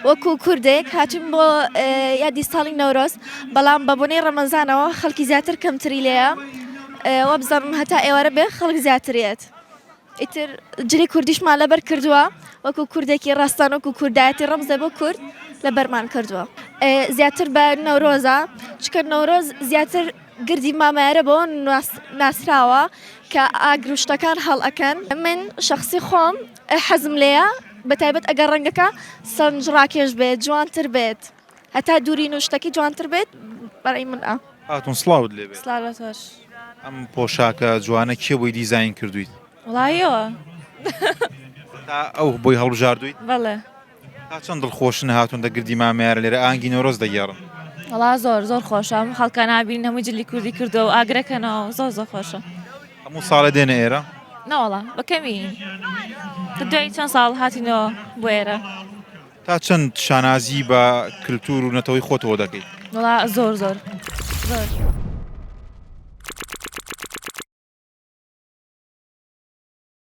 وەکو کوردێک هاتووین بۆ یادی ساڵی نەورۆز بەڵام بە بۆنەی ڕەمەزانەوە خەڵکی زیاتر کەمتری لێیە وابزانم هەتا ئێوارە بێ خەڵک زیاتریێت ئیتر جلی کوردیشمان لەبەر کردووە وەکو کوردێکی ڕاستان وەکو کوردایەتی ڕەمزە بۆ کورد لەبەرمان کردووە زیاتر بە نەورۆزە چکە نەورۆز زیاتر گردی مامایارە بەوە ناسراوە کە ئاگر و شتەکان هەڵئەکەن من شەخسی خۆم حەزم لێیە بەتایبەت ئەگەر ڕەنگەکە سەرنجڕاکێش بێت جوانتر بێت هەتا دوورین و شتەکەی جوانتر بێت بەڕای من ئا. خاتوون سڵاوت لێ بێت. سڵاو لە تۆش. ئەم پۆشاکە جوانە کێ بۆی دیزاین کردوویت؟ وەڵاییەوە. تا ئەو بۆی هەڵبژاردوویت؟ بەڵێ. تا چەند دڵخۆشن هاتوون دە گردی مامەیارە لێرە ئاهەنگی نەورۆز دەگێڕن؟ وەڵا زۆر زۆر خۆشە هەموو خەڵکە نابین هەموو جلی کوردی کردووە و ئاگرەکەنەوە زۆر زۆر خۆشە. هەموو ساڵێ دێنە ئێرە؟ نەوەڵا بە کەمی دوای چەند ساڵ هاتینەوە بۆ ئێرە. تا چەند شانازی بە کلتور و نەتەوەی خۆتەوە دەکەیت؟ وەڵا زۆر زۆر زۆر.